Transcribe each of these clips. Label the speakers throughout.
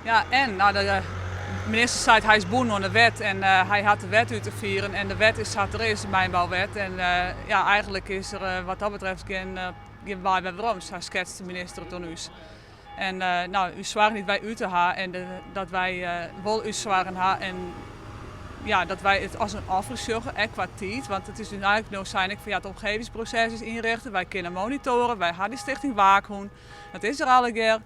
Speaker 1: Ja, en nou, de minister seit hy is bûn oan de wet en hy hat de wet út te fieren en de wet is sa't er is, de mynbouwet. En ja, eigenlik is der wat dat betreft gjin, gjin wei wer werom, sa sketst de minister it oan ús. En no, ús soargen dy't wy ute ha en dat wy wol ús soargen ha en ja, dat wy it as in offer sjogge, ek kwa tiid. Want it is dus eigenlik no sein ek fan ja, it omgevingsproces is ynrichte, wy kinne monitoare, wy ha dy stichting Waakhûn, dat is der allegear.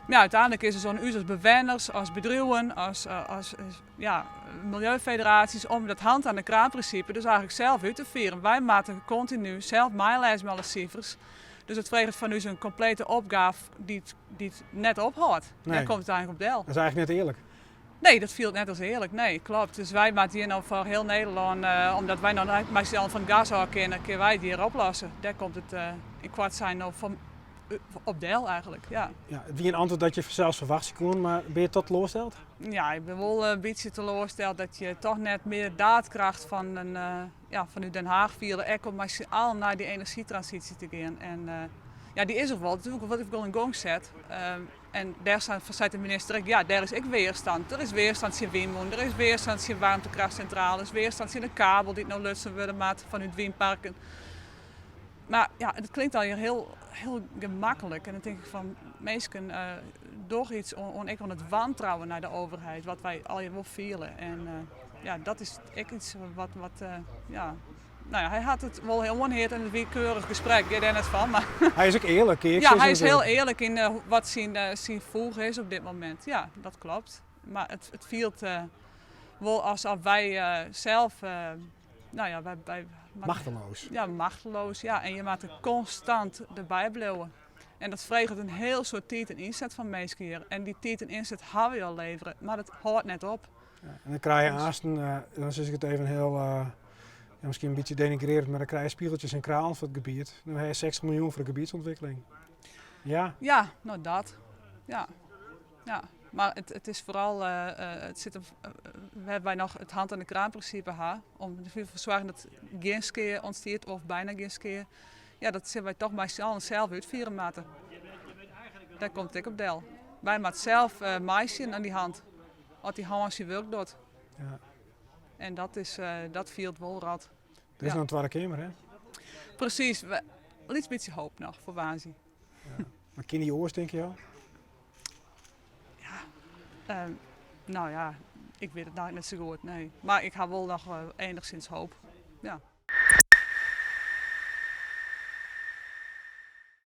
Speaker 1: Mar ja, úteinlik is it oan ús as bewenners, as bedriuwen, as, as ja, miljeufederaasjes om dat hand aan de kraan prinsipe dus eigenlik sels út te fieren. Wy moatte kontinu sels meilêze mei alle sifers. Dus it freget fan ús in komplete opgave dy't, dy't net ophâldt.
Speaker 2: Nee.
Speaker 1: Dêr komt it eigenlik op del.
Speaker 2: Dat is eigenlik net earlik.
Speaker 1: Nee, dat fielt net as earlik. Nee, kloppet. Dus wy moatte hjir no foar hiel Nederlân, omdat wy no mei syn allen fan it gas ôf kinne, kinne wy it hjir oplosse. Dêr komt it yn koart sein no fan op del eigenlik, ja.
Speaker 2: Ja, it wie in antwurd dat je fansels ferwachtsje koene, mar binne je toch teloarsteld?
Speaker 1: Ja, ik bin wol in bytsje teloarsteld dat je toch net mear daadkracht fan in, ja, fanút Den Haag fiele, ek om mei syn allen nei dy enerzjytransysje te gean. En ja, dy is der wol, it wurdt wol yn gong set. En dêr seit de minister ek, ja, dêr is ek weerstand. Der is weerstand tsjin wynmûnen, der is weerstand tsjin waarmtekrachtsintrales, weerstand tsjin de kabel dy't no lutsen wurde moat fanút wynparken. Mar ja, it klinkt allegear hiel, hiel gemaklik. En dan tink ik fan, minsken, doch iets oan, ek oan it wantrouwen nei de overheid, wat wy allegear wol fiele. En ja, dat is ek iets wat, wat ja, nou ja, hy hat it wol hiel oanheard en it wie in keurich gesprek, gean dêr net fan. Mar
Speaker 2: Hy is ek earlik, kin ik
Speaker 1: ja,
Speaker 2: sizze
Speaker 1: hy is hiel
Speaker 2: natuerlik.
Speaker 1: earlik yn wat syn foech is op dit momint. Ja, dat kloppet. Mar it fielt wol asof wy sels, nou ja, wy
Speaker 2: Machteloos.
Speaker 1: Ja, machteloos, ja. En je moatte konstant derby bliuwe. En dat freget in hiel soad tiid en ynset fan minsken hjir. En dy tiid en ynset hawwe wy al levere, mar dat hâldt net op.
Speaker 2: Ja, en dan krije je aansten, dan sis ik it even hiel, ja, miskien in bytsje denigrearjend, mar dan krije je spiegeltjes en kralen foar it gebiet. Dan ha je 60 miljoen foar de gebietsûntwikkeling. Ja.
Speaker 1: Ja, no dat. Ja. Ja. Mar it is foaral, it sit wêr't wy noch it hand aan de kraan prinsipe ha, om derfoar te soargjen dat gjin skea ûntstiet of byna gjin skea. Ja, dat sille wy toch mei syn allen sels útfiere moatte. Dêr komt it ek op del. Wy moatte sels meisjen oan dy hand, as dy hân syn wurk docht.
Speaker 2: Ja.
Speaker 1: En dat is, dat fielt wol rot.
Speaker 2: Der is
Speaker 1: Ja.
Speaker 2: noch in Twadde Keamer, hè?
Speaker 1: Presys. In lyts bytsje hoop noch foar woansdei.
Speaker 2: Ja. Mar kin dy oars, tinke jo?
Speaker 1: Ja, no ja, ik wit it eigenlik net sa goed, nee. Mar ik ha wol noch enigszins hoop, ja.